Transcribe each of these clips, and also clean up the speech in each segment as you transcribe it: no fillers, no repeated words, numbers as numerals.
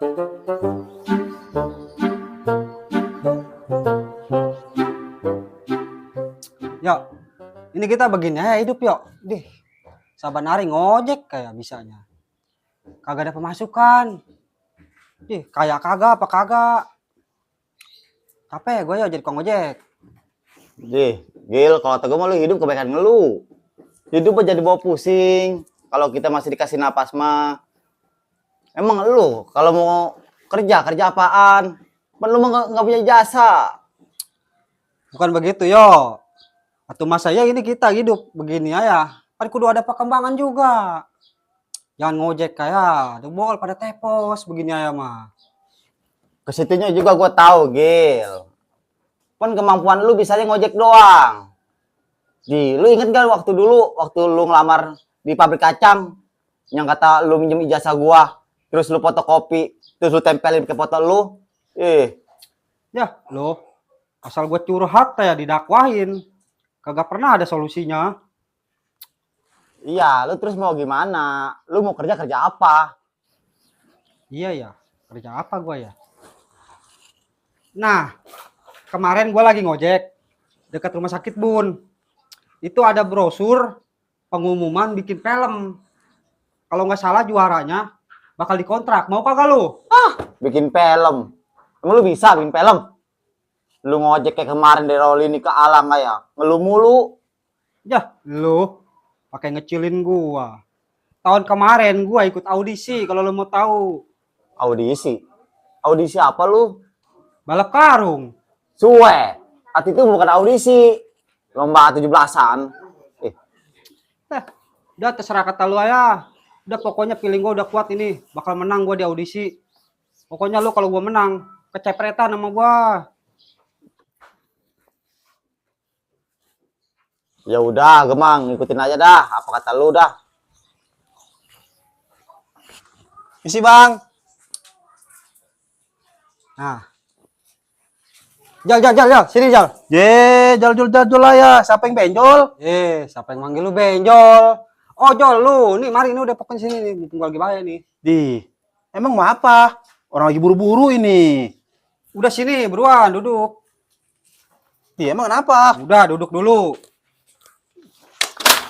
Yuk, ini kita begini aja hidup yuk. Dih, saban hari ngojek kayak bisanya. Kagak ada pemasukan. Dih, kayak kagak apa kagak. Capek gue ya jadi tukang ojek. Dih, Gil, kalau kata gue mah lu hidup kebanyakan ngeluh. Hidup aja dibawa pusing. Kalau kita masih dikasih napas mah. Emang lu kalau mau kerja apaan? Lu mah nggak punya jasa. Bukan begitu yo. Atau masa ya ini kita hidup begini aja. Kan kudu ada perkembangan juga. Jangan ngojek kayak debol pada tepos begini aja mah. Kesitunya juga gue tahu, Gil. Kan kemampuan lu bisanya ngojek doang. Lu inget gak waktu lu ngelamar di pabrik kacang yang kata lu minjem ijazah gua, terus lu fotokopi, terus lu tempelin ke foto lu. Ya, lo asal gue curhat ya didakwahin. Kagak pernah ada solusinya. Iya, lu terus mau gimana? Lu mau kerja apa? Iya ya, kerja apa gue ya? Nah, kemarin gue lagi ngojek dekat rumah sakit Bun. Itu ada brosur pengumuman bikin film. Kalau nggak salah juaranya bakal dikontrak. Mau kagak lu? Bikin film. Emang lu bisa bikin film? Lu ngojek kayak kemarin dari Rolini ke Alang kayak ngeluh mulu. Ya, lu pakai ngecilin gua. Tahun kemarin gua ikut audisi kalau lu mau tahu. Audisi? Audisi apa lu? Balap karung. Suwe. At itu bukan audisi. Lomba 17-an. Udah terserah kata lu aja. Udah pokoknya feeling gua udah kuat ini. Bakal menang gua di audisi. Pokoknya lu kalau gua menang, kecepretan sama gua. Ya udah, Gemang, ikutin aja dah. Apa kata lu dah? Isi bang. Nah. Jal, sini Jal. Jal lah ya. Siapa yang benjol? Siapa yang manggil lu benjol? Oh Jol, lu, nih mari ini udah pokoknya sini nih, mumpung lagi bahaya nih. Emang mau apa? Orang lagi buru-buru ini. Udah sini, buruan, duduk. Emang kenapa? Udah, duduk dulu.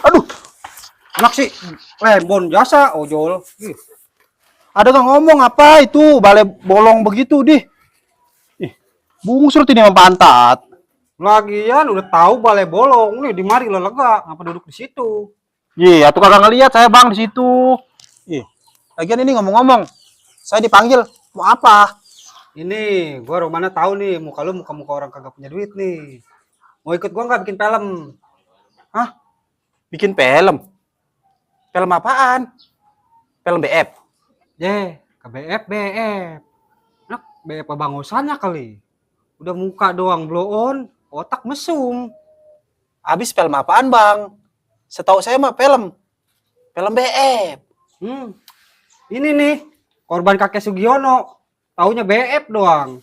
Aduh, Anak sih, lembon jasa, ojol. ada gak ngomong apa itu? Balai bolong begitu, bungsul ini sama pantat. Lagian udah tahu balai bolong, nih di mari lo lega, ngapa duduk di situ? Atuh kagak ngeliat saya bang di situ. Lagian ini ngomong-ngomong, saya dipanggil mau apa? Ini, gua rumahnya tahu nih, muka lu muka orang kagak punya duit nih. Mau ikut gua nggak bikin film? Hah? Bikin film? Film apaan? Film BF? KBF, BF. Nah, BF bangusannya kali. Udah muka doang blow on, otak mesum. Habis film apaan bang? Setahu saya mah film BF. Ini nih, korban kakek Sugiono. Taunya BF doang.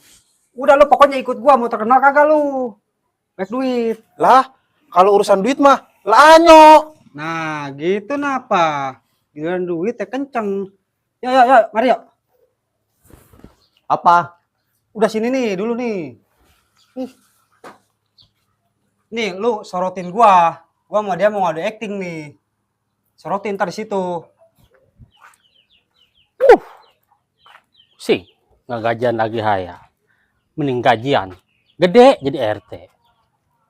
Udah lu pokoknya ikut gua, mau terkenal kagak lu? Baik duit. Lah, kalau urusan duit mah lanyo. Nah, gitu napa? Giliran duit ya kenceng. Ya, mari yuk. Apa? Udah sini nih, dulu nih. Nih, lu sorotin gua. Gua sama dia mau ngadu acting nih. Sorotin ntar di situ. Sih, nggak gajian lagi haya. Mending gajian gede jadi RT.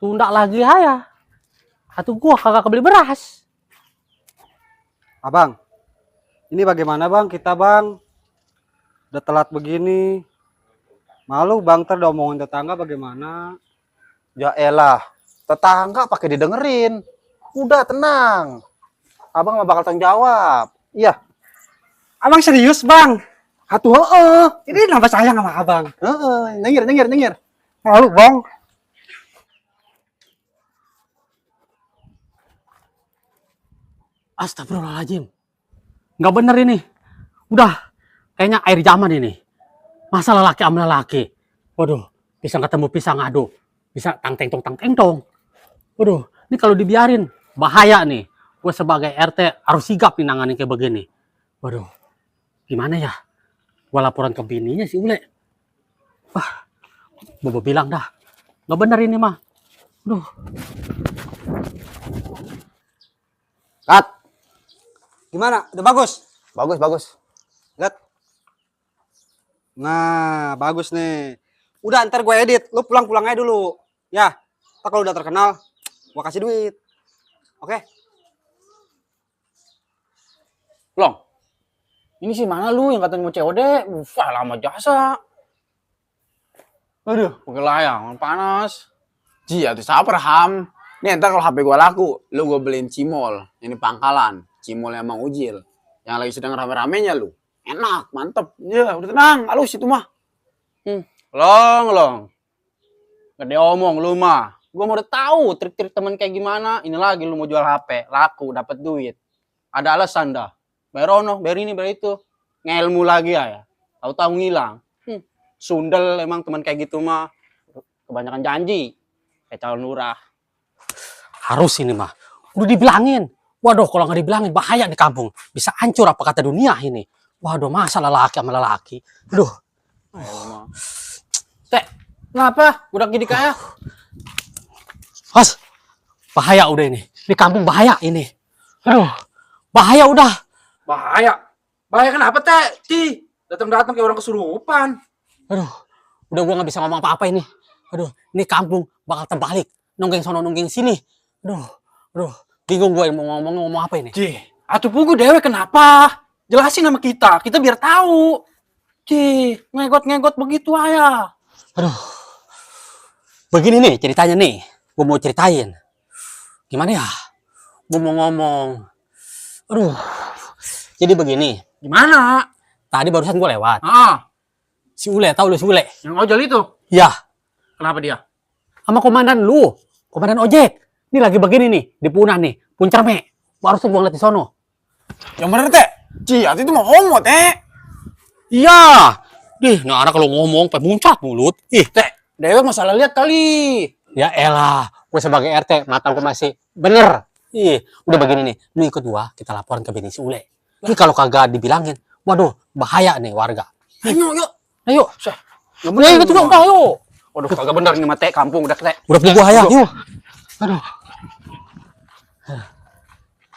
Tunda lagi haya. Atau gua kagak kebeli beras. Abang, ini bagaimana bang kita bang? Udah telat begini. Malu bang, ntar diomongin tetangga bagaimana? Ya elah, tetangga pakai didengerin. Udah tenang. Abang mah bakal tanggung jawab. Iya. Abang serius bang? Atuh Ini nambah sayang sama abang. nyengir. Malu bang. Astagfirullahaladzim. Nggak bener ini. Udah, kayaknya air zaman ini. Masalah laki sama laki. Waduh, pisang ketemu pisang aduh. Bisa tang teng tong. Waduh, ini kalau dibiarin bahaya nih. Gue sebagai RT harus sigap nih nanganin kayak begini. Waduh, gimana ya? Gua laporan ke bininya si Ule. Wah, Bobo bilang dah. Nggak bener ini mah. Aduh. Kat, Gimana? Udah bagus? bagus bagus. Lihat. Nah, bagus nih. Udah ntar gue edit. Lu pulang-pulang aja dulu. Ya. Ntar kalau udah terkenal, gue kasih duit. Oke? Long, ini sih mana lu yang katanya mau COD? Wah, lama jasa. Aduh, pakai layang, panas. Ji, atuh sabar Ham. Nih, ntar kalau HP gua laku, lu gua beliin cimol. Ini pangkalan, cimol yang Mang Ujil. Yang lagi sedang rame-ramenya lu. Enak, mantep. Ya, udah tenang, halus itu mah. Long. Gede omong lu mah. Gua mau udah tahu trik-trik temen kayak gimana. Ini lagi lu mau jual HP, laku, dapat duit. Ada alasan dah. Bayar ono, bayar ini, bayar itu. Ngelmu lagi ya. Tahu-tahu ngilang. Sundel emang teman kayak gitu mah. Kebanyakan janji. Kayak calon lurah. Harus ini mah. Udah dibilangin. Waduh, kalau nggak dibilangin bahaya di kampung. Bisa hancur apa kata dunia ini. Waduh, masa lelaki sama lelaki. Aduh. Teh, kenapa? Udah gini kaya? Mas, bahaya udah ini. Di kampung bahaya ini. Aduh, bahaya udah. Bahaya. Bahaya kenapa teh? Datang-datang kayak orang kesurupan. Aduh, udah gua nggak bisa ngomong apa-apa ini. Aduh, ini kampung bakal terbalik. Nonggeng sono, nonggeng sini. Aduh, bingung gue mau ngomong apa ini. Ji, atuh pugu dewe kenapa? Jelasin sama kita biar tahu. Ji, ngegot-ngegot begitu aja. Aduh, begini nih ceritanya nih. Gue mau ceritain. Gimana ya? Gue mau ngomong. Aduh, jadi begini. Gimana? Tadi barusan gue lewat. Si Ule, tau lu si Ule? Yang ojol itu. Ya, Kenapa dia? sama komandan lu. Komandan ojek. Ini lagi begini nih, di Punah nih. Puncerme. Barusan gue ngeliat di sono. Yang bener teh? Ji, itu mah homo teh. Iya. Nih anak kalau ngomong pengen muncat mulut. Ih, Teh, dewe masalah lihat kali. ya elah. Gue sebagai RT, mata gue masih bener. Ih, udah begini nih. Lu ikut gua, kita laporan ke bini si Ule. Ini kalau kagak dibilangin, waduh, bahaya nih warga. Ayo, yuk. Ayo. Nggak Ayo, ikut gua, udah, ayo. Waduh, kagak bener nih mah teh, kampung udah teh. Udah punya bahaya, yuk. Aduh.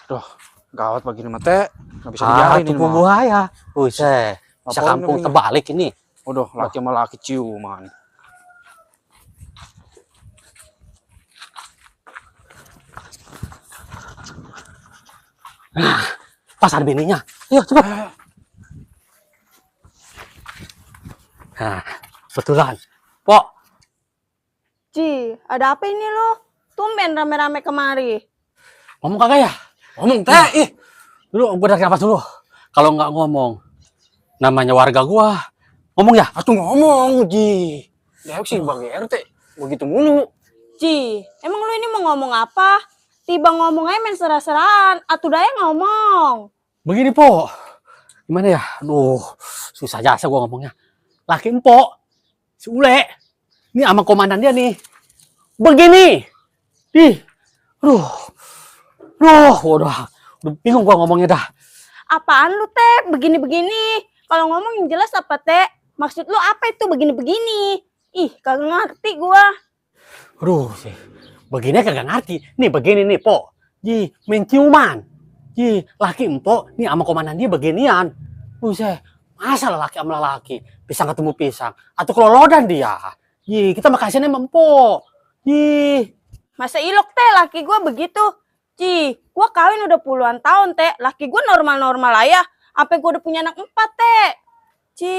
Aduh, gawat begini mah teh. Nggak bisa Ah, dibiarin itu ini mah. bahaya. Buset. Bisa Laporan kampung ini. terbalik ini. Waduh, laki sama laki ciuman. Pas ada bininya. Ayo, cepet. Nah, kebetulan. Pok, Ci, ada apa ini lo? Tumben rame-rame kemari. ngomong kagak ya? Ngomong teh, ih. Dulu, gue tarik nafas dulu. Kalau nggak ngomong, namanya warga gua. Ngomong ya? Atuh ngomong, Ji. Dewe sih bagi RT. Begitu mulu. Ci, emang lu ini mau ngomong apa? Tiba ngomongnya main serah-serahan. Atuh daya ngomong. Begini, Po. Gimana ya? Aduh, susah jasa gua ngomongnya. Laki empok, si Ule. Ini sama komandan dia nih. Begini. Ih. Udah bingung gua ngomongnya dah. Apaan lu teh? Begini-begini. Kalau ngomong yang jelas apa teh? Maksud lu apa itu begini-begini? Ih, kagak ngerti gua. Aduh, sih. Begini kagak ngerti. Nih begini nih, Po. Ji, main ciuman. Ji, laki empok, nih sama komandan dia beginian. Buset, masa lelaki sama lelaki pisang ketemu pisang atau kelolodan dia. Ji, kita makasihnya sama empok. Ji, Masa ilok teh laki gua begitu? Ci, gua kawin udah puluhan tahun teh. Laki gua normal-normal aja. Apa gua udah punya anak 4 teh? Ci.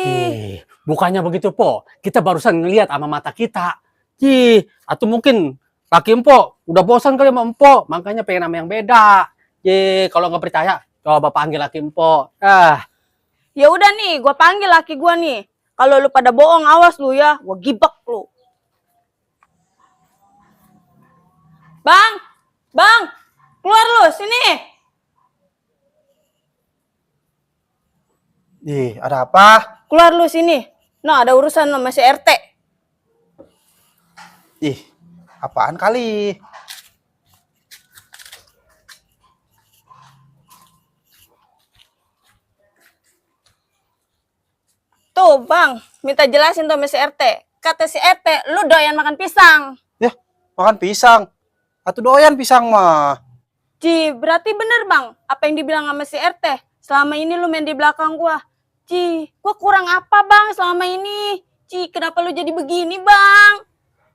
bukannya begitu, Po. Kita barusan ngelihat sama mata kita. Ji, atau mungkin laki empok udah bosan kali sama empok, makanya pengen sama yang beda. Ji, kalau nggak percaya, coba panggil laki empok. Ya udah nih, gua panggil laki gua nih. Kalau lu pada bohong, awas lu ya. Gua gibek lu. Bang, keluar lu sini. Ih, ada apa? Keluar lu sini. Nah, ada urusan sama si RT. Ih, apaan kali? Tuh Tuh, Bang, minta jelasin tuh sama si RT. Kata si RT, lu doyan makan pisang. Ya, makan pisang. Atau doyan pisang mah. Ci, berarti bener, Bang. Apa yang dibilang sama si RT? Selama ini lu main di belakang gua. Ci, gua kurang apa, Bang, selama ini? Ci, kenapa lu jadi begini, Bang?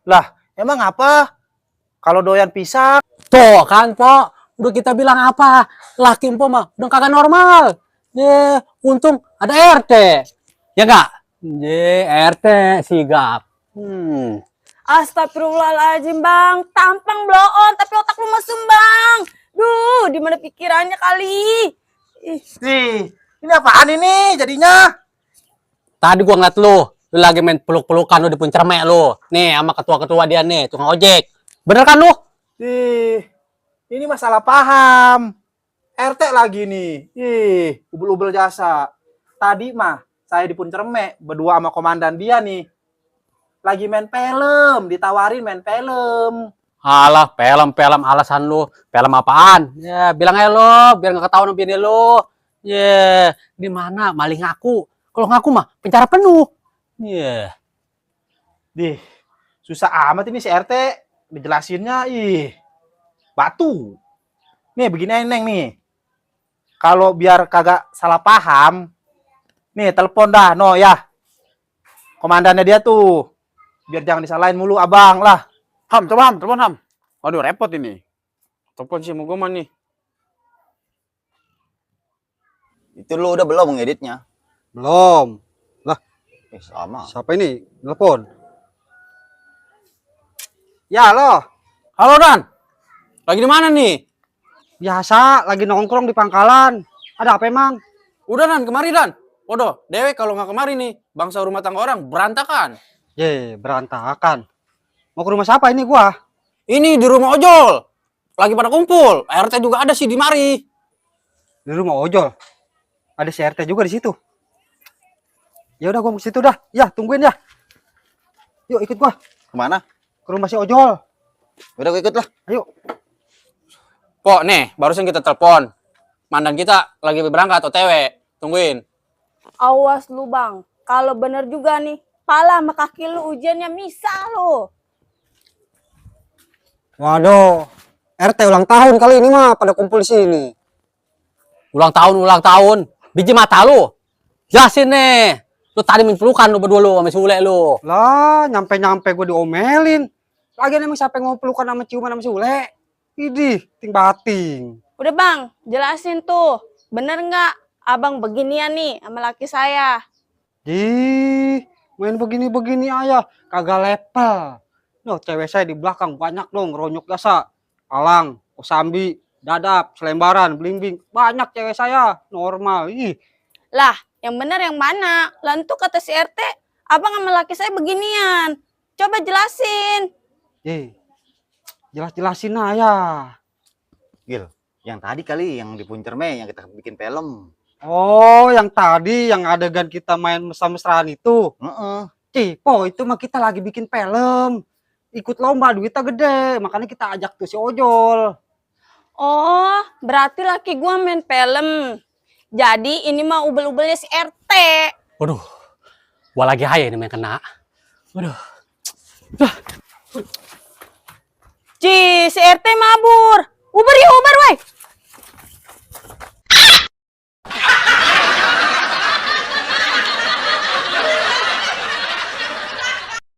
Lah, emang apa? Kalau doyan pisang, Tuh kan, Po. Udah kita bilang apa? Laki Empo mah udah kagak normal. Untung ada RT. Ya enggak? RT sigap. Astagfirullahaladzim, Bang. Tampang blow on, tapi otak lu mesum, Bang. Duh, di mana pikirannya kali? Ih, nih, ini apaan ini jadinya? Tadi gua ngeliat lu lagi main peluk-pelukan lu di Puncermek lu. Nih, sama ketua-ketua dia nih, tukang ojek. Bener kan lu? Ini masalah paham. RT lagi nih. Ubel-ubel jasa. Tadi mah saya di Puncermek berdua sama komandan dia nih. Lagi main film, ditawarin main film. Alah, film alasan lu. Film apaan? Ya, bilang aja lu, biar nggak ketahuan sama bini lu. Ya, di mana maling ngaku. Kalau ngaku mah penjara penuh. Ya. Dih, susah amat ini si RT. Dijelasinnya, batu. Nih, begini Neng nih. Kalau biar kagak salah paham, nih telepon dah, no ya. Komandannya dia tuh. Biar jangan disalahin mulu abang lah. Ham, coba Ham, telepon Ham. Waduh, repot ini. Telepon sih mau gue mah nih. Itu lu udah belum ngeditnya? Belum. Lah, Sama. siapa ini? Telepon. Ya, lo. Halo Dan, lagi di mana nih? Biasa, lagi nongkrong di pangkalan. Ada apa emang? Udah Dan, kemari Dan. Waduh, Dewe kalau nggak kemari nih, bangsa rumah tangga orang berantakan. Berantakan. Mau ke rumah siapa ini gua? Ini di rumah ojol. Lagi pada kumpul. RT juga ada sih di mari. Di rumah ojol. Ada si RT juga di situ. Ya udah gua mau ke situ dah. Ya, tungguin ya. Yuk ikut gua Kemana? ke rumah si ojol. Udah gue ikut lah. Ayo. Pok, nih, barusan kita telepon. Mandan kita lagi berangkat OTW. Tungguin. awas lu, Bang. Kalau bener juga nih, pala sama kaki lu ujiannya misal lu. Waduh. RT ulang tahun kali ini mah pada kumpul di sini. Ulang tahun. Biji mata lu. Jelasin nih. Lu tadi main pelukan lu berdua lu sama si Ule lu. Lah, nyampe-nyampe gua diomelin. Lagian emang siapa yang mau pelukan sama ciuman sama si Ule? Idih, ting bating. Udah, Bang, jelasin tuh. Bener nggak abang beginian nih sama laki saya? Main begini-begini aja, kagak level. Loh, cewek saya di belakang banyak dong, ngeronyok jasa. Alang, Kosambi, Dadap, Selembaran, Blimbing. Banyak cewek saya, normal. Lah, yang bener yang mana? Lantu kata si RT, abang sama laki saya beginian. Coba jelasin. Jelas-jelasin aja. Gil, yang tadi kali yang di Puncerme yang kita bikin film. Oh, yang tadi yang adegan kita main mesra-mesraan itu. Po, itu mah kita lagi bikin film. Ikut lomba duitnya gede, makanya kita ajak tuh si ojol. Oh, berarti laki gua main film. Jadi ini mah ubel-ubelnya si RT. Waduh. Gua lagi haya ini main kena. Waduh. Si RT mabur. Uber ya, Uber, weh.